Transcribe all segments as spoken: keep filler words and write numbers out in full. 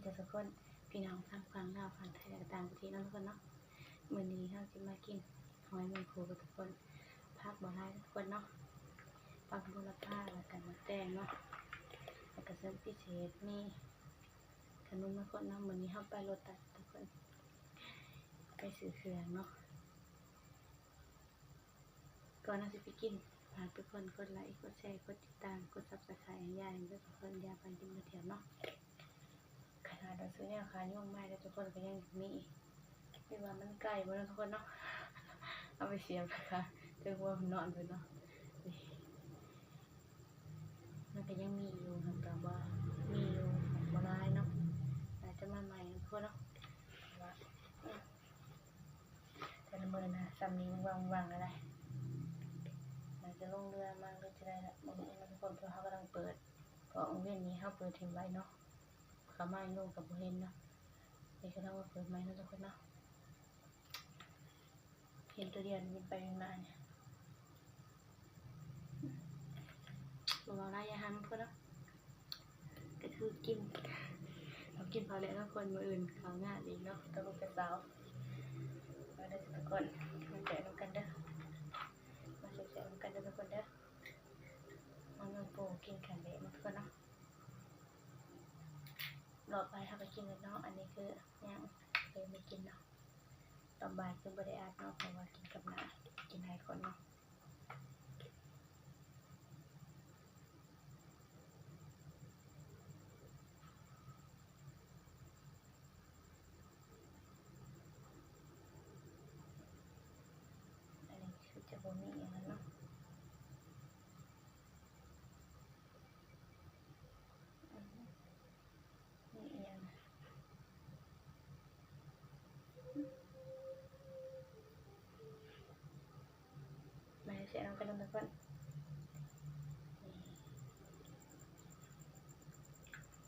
จ้าทุกคน พี่น้องทั้งฝั่งลาวฝั่งไทยและก็ต่างประเทศเนาะทุกคนเนาะ มื้อนี้เฮาสิมากินหอยแมงภู่กับทุกคน ผักบ่หลายทุกคนเนาะ ผักบุรพาแล้วก็หมากแตงเนาะ แล้วก็ส่วนพิเศษมีขนมทุกคนเนาะ มื้อนี้เฮาไปโลตัสทุกคน ไปซื้อเครื่องเนาะ ก่อนเฮาสิไปกิน ฝากทุกคนกดไลค์ กดแชร์ กดติดตาม กด Subscribe ให้ยายเด้อทุกคน ยายพากินก๋วยเตี๋ยวเนาะ ขนาดว่าซื้อแนวขายุงมาแล้วทุกคนก็ยังมี เรียกว่ามันไกลบ่เนาะทุกคนเนาะ เอาไปเสียบนะคะ ถึงว่ามันนอนเพิ่นเนาะ นี่ มันก็ยังมีอยู่ มันก็บ่ มีอยู่ บ่หลายเนาะ อาจจะมาใหม่ทุกคนเนาะ ว่า อืม แต่ละมื้อนะ ส่ำนี้ว่างๆ อะไร น่าจะลงเรือมาหรือจะได้ละ มื้อนี้ทุกคน เพราะเขากำลังเปิด เพราะโรงเรียนนี้เขาเปิดถิ่มไว้เนาะ เขามาอยู่กับบ่เห็นเนาะ นี่กำลังมาเปิดใหม่เนาะทุกคนเนาะ เห็นตัวเดียวบินไปบินมาเนี่ย บ่เว้าหลายอย่าหันเพิ่นเนาะ ก็คือกิน เอากินพอแล้วเนาะคน มื้ออื่นเขางานอีกเนาะ กับลูกกับสาว มาเด้อทุกคน มาแจกนำกันเด้อ มาแจกนำกันเด้อทุกคนเด้อ มาเมืองโปกินกันเด้อทุกคนเนาะ รอบไปเขาก็กินกันเนาะ อันนี้คือยังเลยไม่กินเนาะ ตอนบ่ายคือบ่ได้อัดเนาะ เพราะว่ากินกับน้า กินหลายคนเนาะ อันนี้คือจะบ่มีอย่างนั้นเนาะ อืม นี่อีหยัง มาแชร์นำกันทุกคน นี่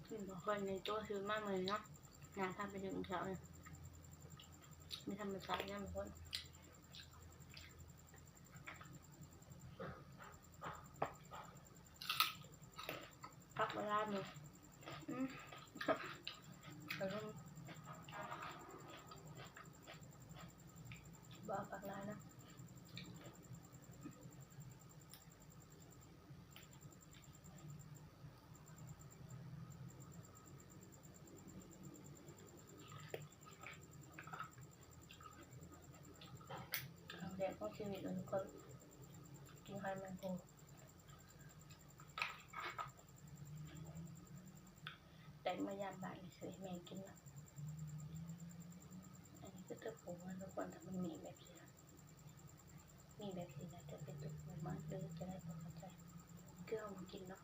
นี่บ่ค่อยในตัวซื้อมามื้อนี้เนาะ น่าทำไปถึงเช้าเลย มีธรรมชาตินะทุกคน ผักบ่หลายมื้อ อืม ขนม บ่เอาผักหลายนะ ครั้งแรกของชีวิตเลย ก็กินหอยแมงภู่ แต่เมื่อยามบ่ายนี่ซื้อให้แม่กินละ อันนี้คือตัวผูมันทุกคน แต่มันมีแบบนี้นะ มีแบบนี้นะ แต่เป็นตัวผูมันเลยจะได้บ่เข้าใจ คือเอามากินเนาะ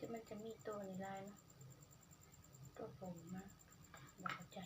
คือมันจะมีตัวนี้ลายเนาะ ตัวผมนะ บ่เข้าใจ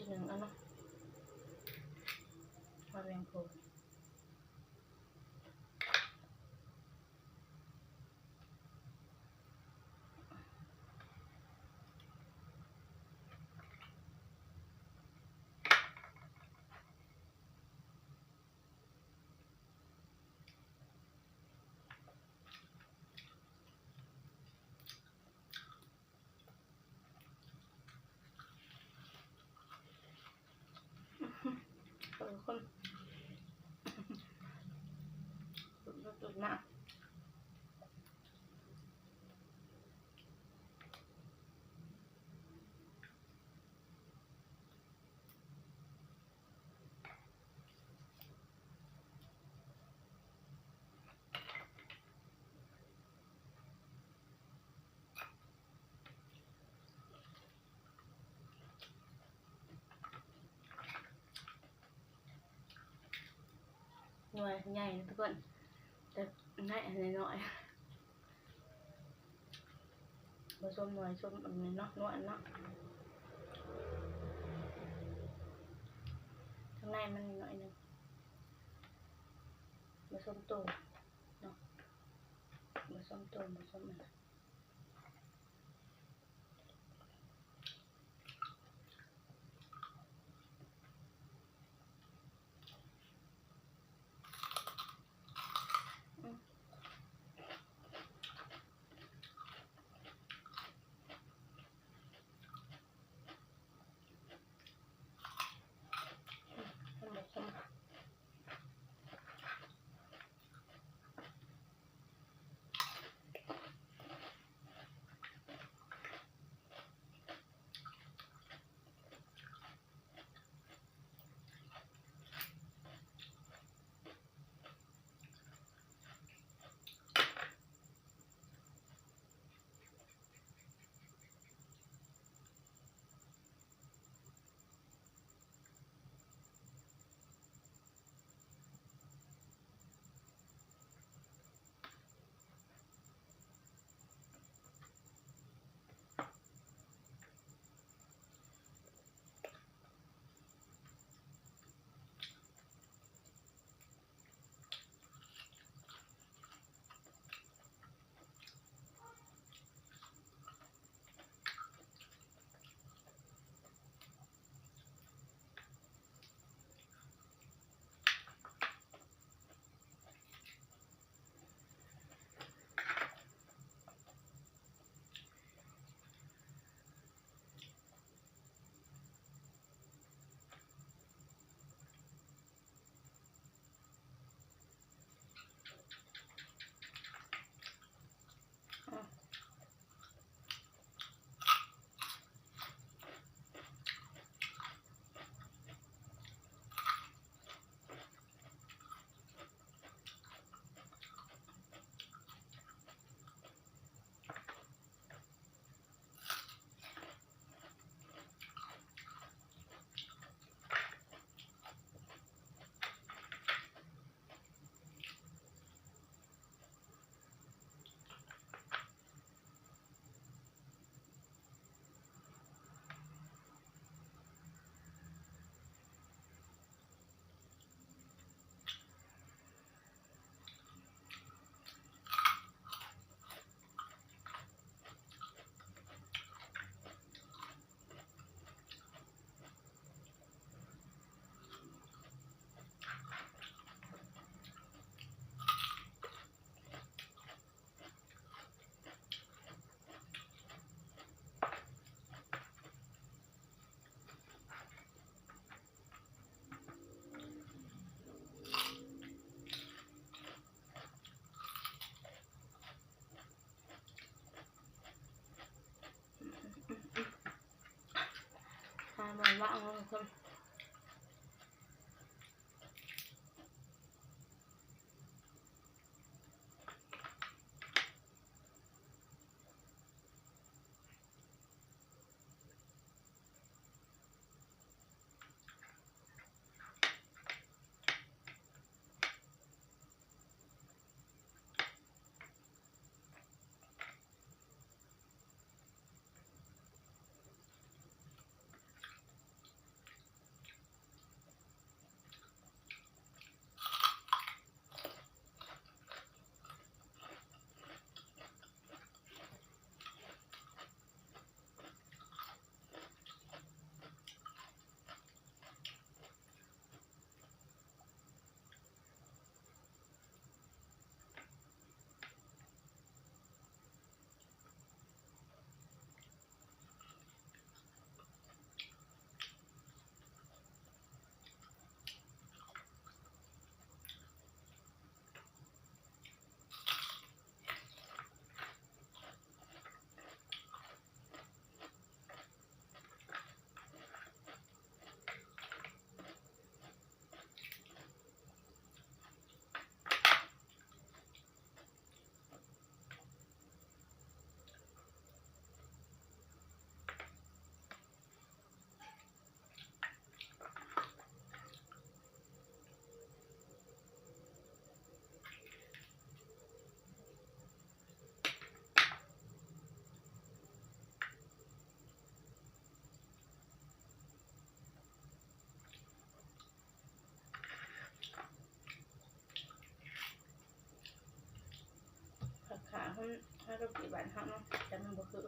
หนึ่งอันเนาะ มาเรียงโพล เออคน ตุ่นๆนะ หน่วยใหญ่นะทุกคน แต่ในอันน้อยๆ ผสมหน่วย ส้มอันนี้เนาะ นวลเนาะ ข้างในมันน้อยหนึ่ง ผสมโตเนาะ ผสมโต ผสมอัน ทานมันละเอาคน มัน มันก็คือบ้านเฮาเนาะ แต่มันบ่คือ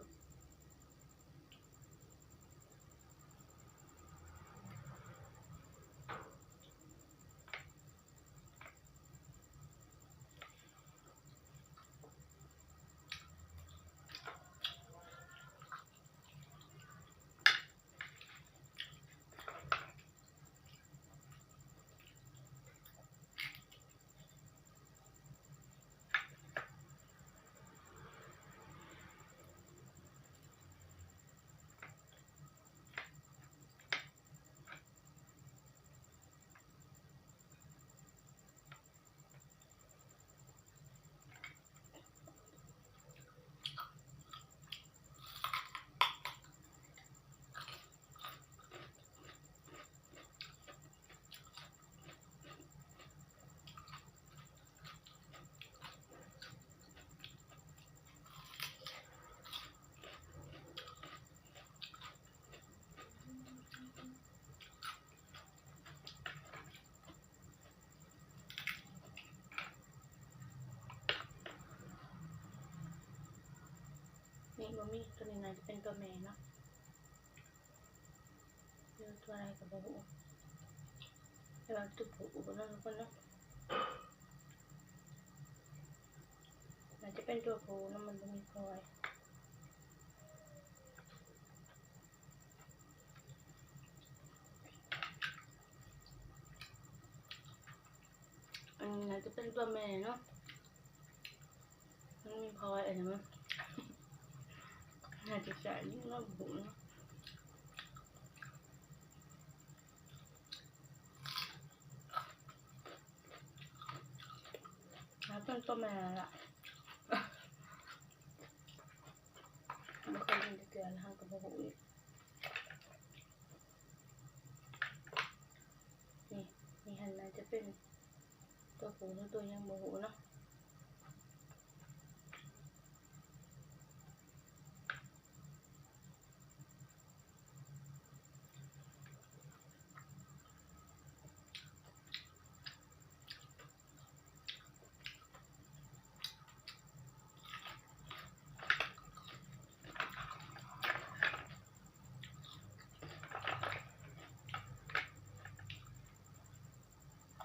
นี่บ่มี ตัวนี้น่าจะเป็นตัวแม่เนาะ หรือตัวอะไรก็บ่ฮู้ แต่ว่าตัวผู้เนาะทุกคนเนาะ น่าจะเป็นตัวผู้เนาะ มันบ่มีพลอย อันนี้น่าจะเป็นตัวแม่เนาะ มันมีพลอยอันนี้มั้ง น่าจะใช่ นี่เราบุ๋น หาต้นต้นมาละ บ่เคยเห็นจักเทื่อ แล้วเราก็บ่ฮู้อีก นี่ นี่หั่นน่าจะเป็นตัวผู้หรือตัวหยังบ่ฮู้เนาะ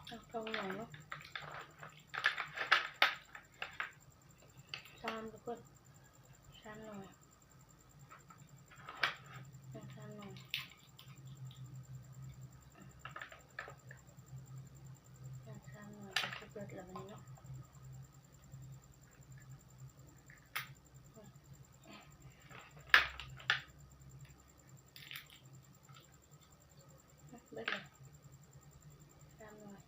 เอาตรงไหนเนาะ สามทุกคน สามหน่อย ยังสามหน่อย ยังสามหน่อย ก็คือเบิดแล้ววันนี้เนาะ เบิดแล้ว สามหน่อย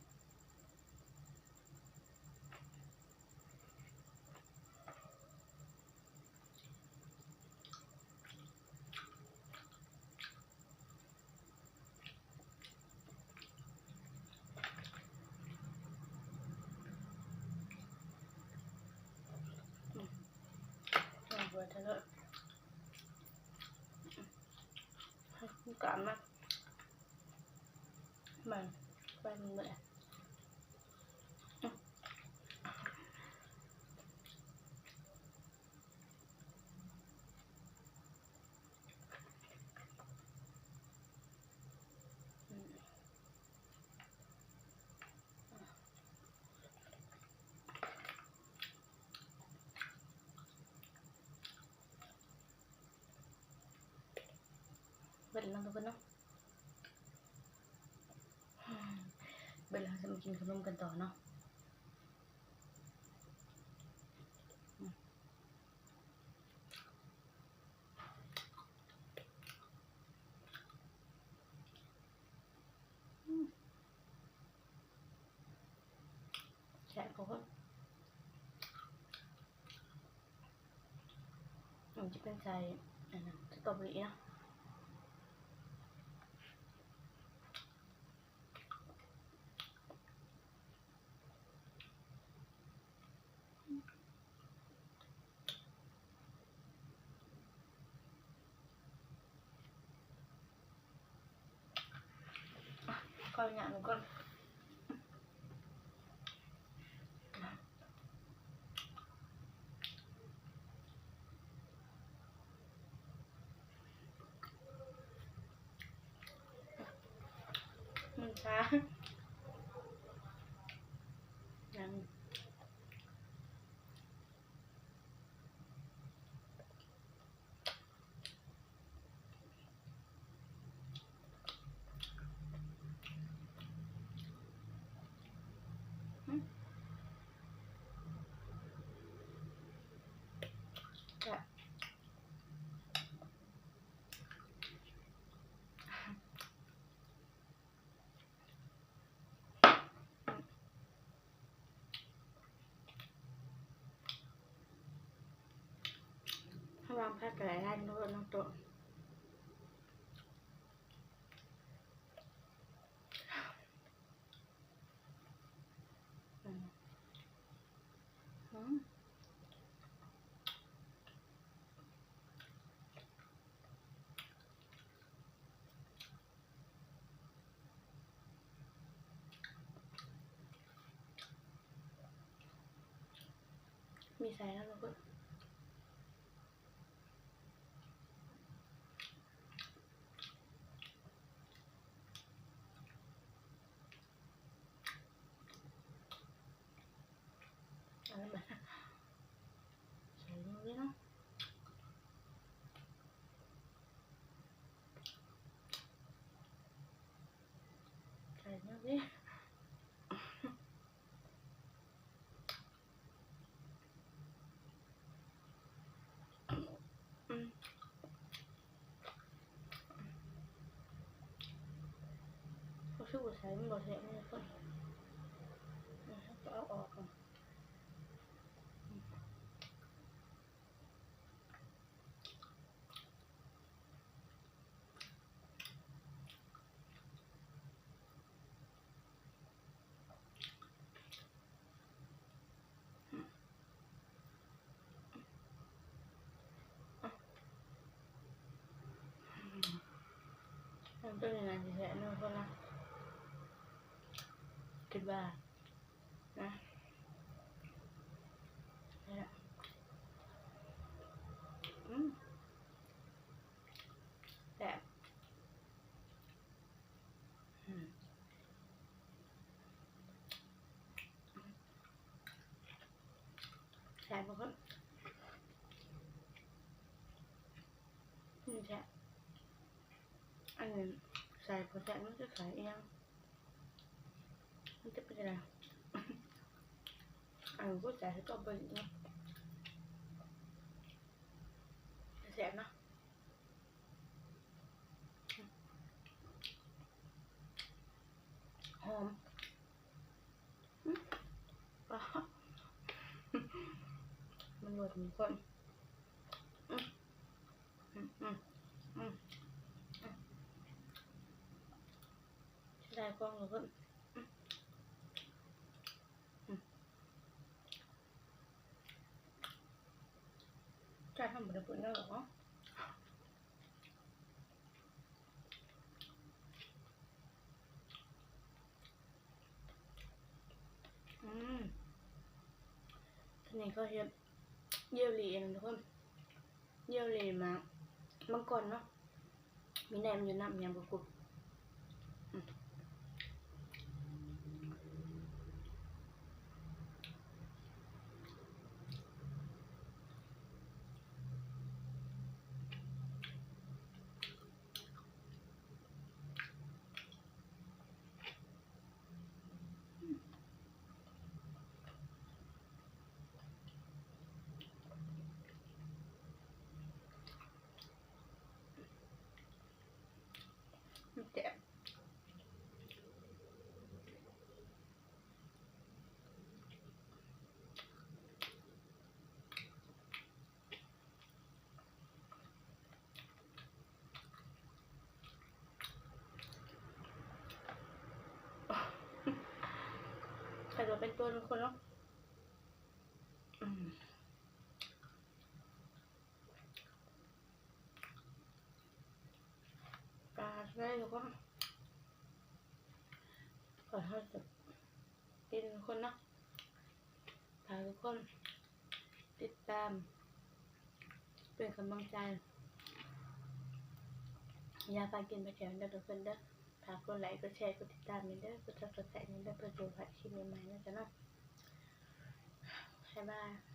อืม เอาหัวเธอเลย อืม กลับมา มัน ไปมันเลย เบิดแล้วทุกคนเนาะ เบิดแล้วจะมากินขนมกันต่อเนาะ แซ่บทุกคน มันจะเป็นใส่ อันนั้น สตรอเบอรี่เนาะ ขออนุญาตหนูก่อน ยัง ถ้าวางผักกะหลายด้านโลดน้องโตะ อืม อืม มีใส่แล้วเราก็ เอาละมา ใส่ลงเลยเนาะ ใส่ลงเลย อืม รู้สึกว่าใส่มันบ่แซ่บเลยคน อืม ก็เอาออกก่อน มันเป็นยังไงสิแท้เนาะคนละ คิดว่า นะ เนี่ย อืม แซ่บ อืม ใส่บ่ครับ นี่แหละ อันนี้ใส่บ่แซ่บ มันจะใส่เอง มันจะเป็นอะไร อันนี้ก็ใส่ให้ก็เป็นเนาะ แซ่บเนาะ หอม อืม มันหมดทุกคน อืม อืม อืม อืม อืม ได้กล้องแล้วเพิ่น อืม อืม จ่ายทำบ่ได้เพิ่นแล้วเหรอ อืม อันนี้ก็เฮ็ดเยลลี่เองทุกคน เยลลี่หมากมังกรเนาะ มีแหนมอยู่นำ ยังบ่ครบ อืม มันแซ่บ ใครจะเป็นตัวเป็นคนเนาะ อืม ปลาได้แล้วก็ ขอให้สุด เป็นคนเนาะ ฝากทุกคน ติดตาม เป็นกำลังใจ อย่าพากินไปแถวเด้อทุกคนเด้อ ฝากกดไลค์กดแชร์กดติดตามนี่เด้อกด Subscribe นี่เด้อเพื่อจะพลาดคลิปใหม่ๆนะจ๊ะเนาะ บ๊ายบาย